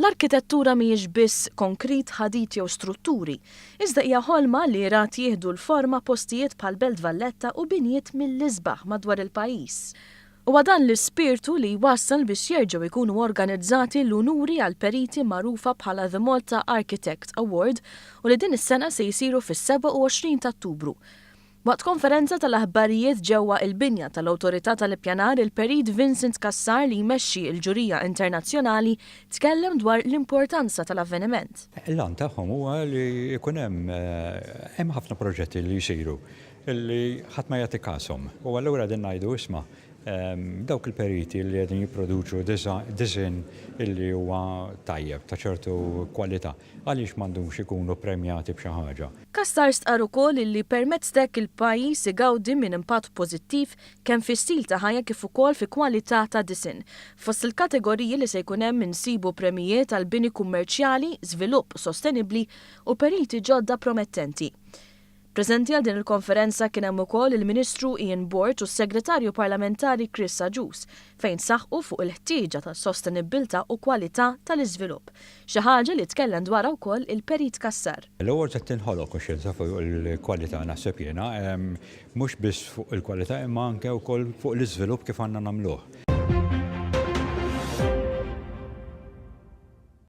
L-arkitettura mhijiex biss konkrit, ħadid jew strutturi, iżda hija ħolma li rat jieħdu l-forma postijiet bħal Belt Valletta u binjiet mill-isbaħ madwar il-pajjiż. Huwa dan l-ispirtu li jwassal biex jerġgħu jkunu organizzati l-unuri għall-periti magħrufa bħala The Malta Architect Award u li din is-sena se jsiru fis-27 ta' Ottubru. Waqt konferenza tal-aħbarijiet ġewwa il-binja tal-Awtorità tal-Ippjanar il-Perit Vincent Cassar li jmexxi l-ġurija internazzjonali tkellem dwar l-importanza tal-avveniment. L-għan tagħhom huwa li jkun hemm hemm ħafna proġetti li jsiru li ħadd ma jagħti kashom. U allura qegħdin ngħidu isma' dawk il-periti li qegħdin jipproduċu disinn illi huwa tajjeb ta' ċertu kwalità, għaliex m'għandhomx ikunu premjati b'xi ħaġa? Cassar stqarr ukoll illi permezz t'hekk il-pajjiż igawdi minn impatt pożittiv kemm fi stil ta' ħajja kif ukoll fi kwalità ta' disinn. Fost il-kategoriji li se jkun hemm insibu premijiet għal bini kummerċjali, żvilupp sostenibbli u periti ġodda promettenti. Preżenti għal din il-konferenza kien hemm ukoll il-Ministru Ian Borg u s-Segretarju Parlamentari Chris Agius fejn saħqu fuq il-ħtieġa ta' sostenibbiltà u kwalità tal-iżvilupp. Xi ħaġa li tkellem dwarha wkoll il-Perit Cassar. L-ewwel trid tinħoloq kuxjenza fuq il-kwalità naħseb jiena, mhux biss fuq il-kwalità imma anke wkoll fuq l-iżvilupp kif għandna nagħmluh.